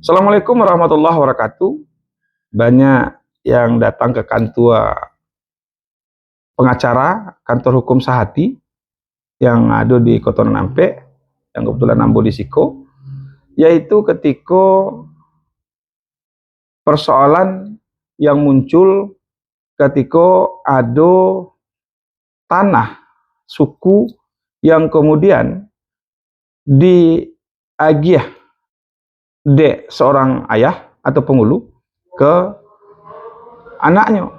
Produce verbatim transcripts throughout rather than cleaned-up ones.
Assalamualaikum warahmatullahi wabarakatuh. Banyak yang datang ke kantua pengacara, kantor hukum Sahati yang ado di Koto Nan Ampek, yang kebetulan ambo di siko, yaitu ketiko persoalan yang muncul ketiko ado tanah suku yang kemudian diagiah dek seorang ayah atau pangulu ke anaknyo.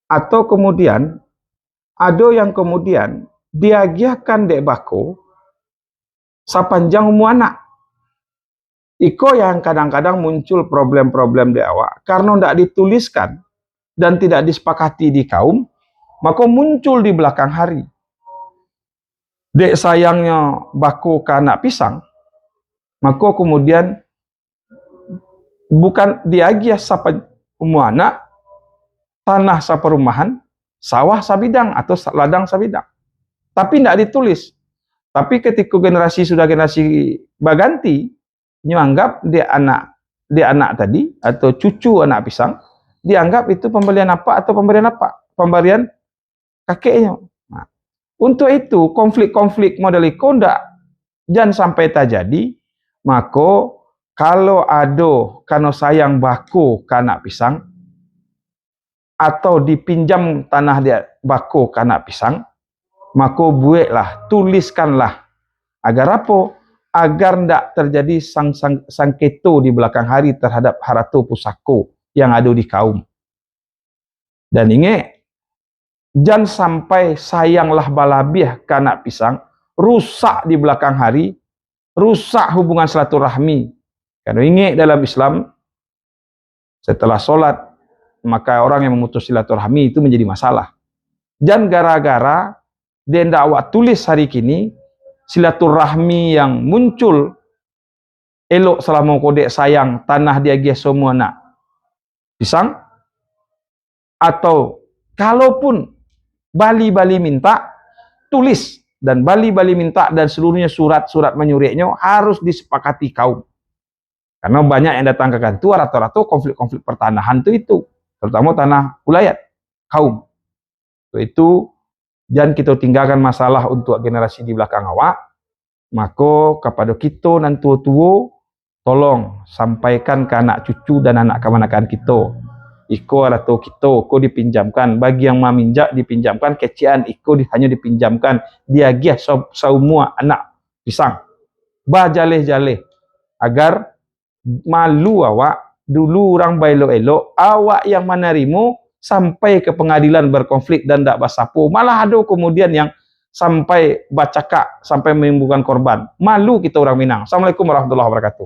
Atau kemudian, ado yang kemudian diagiahkan dek bako sapanjang umua anak. Iko yang kadang-kadang muncul problem-problem di awak, karena ndak dituliskan dan tidak disepakati di kaum, mako muncul di belakang hari. Dek sayangnyo bako ka anak pisang, mako kemudian bukan diagiah sapa-, umua anak, tanah saparumahan, sawah sabidang atau sa-, ladang sabidang. Tapi ndak ditulis. Tapi ketiko generasi sudah generasi baganti, nyo anggap dek anak, dek anak tadi atau cucu anak pisang, dianggap itu pambalian apak atau pambarian apak, pambarian kakeknyo. Nah, untuk itu, konflik-konflik model iko ndak, jan sampai tajadi. Mako, kalau ado kano sayang bako ka anak pisang, atau dipinjam tanah di bako ka anak pisang, mako bueklah, tuliskanlah. Agar apo? Agar ndak terjadi sang-, sang-, sangketo di belakang hari terhadap harato pusako yang ado di kaum. Dan ingek, jan sampai sayang lah balabiah ka anak pisang, rusak di belakang hari, rusak hubungan silaturahmi. Karena ingek, dalam Islam, setelah solat, maka orang yang memutus silaturahmi itu menjadi masalah. Jan gara-gara dek ndak awak tulis hari kini, silaturahmi yang muncul elok salamo ko dek sayang tanah diagiah saumua anak pisang, atau kalaupun bali-bali mintak, tulis, dan bali-bali mintak dan seluruhnya surat-surat manyureknyo harus disepakati kaum. Karena banyak yang datang ka kantua, rato-rato konflik-konflik pertanahan tu itu, terutama tanah ulayat, kaum. Untuk itu, jan kito tinggakan masalah untuk generasi di belakang awak. Mako, kapado kito nan tuo-tuo, tolong sampaikan ka anak cucu dan anak kamanakan kito. Iko arato kito, ko dipinjamkan. Bagi yang maminjak, dipinjamkan. Kecekan, iko di-, hanyo dipinjamkan. Diagiah sa-, saumua anak pisang. Bajaleh-jaleh. Agar malu awak, dulu urang baelok-elok, awak yang manarimo sampai ka pangadilan berkonflik dan ndak basapo. Malah ado kemudian yang sampai bacakak, sampai menimbulkan korban. Malu kito urang Minang. Assalamualaikum warahmatullahi wabarakatuh.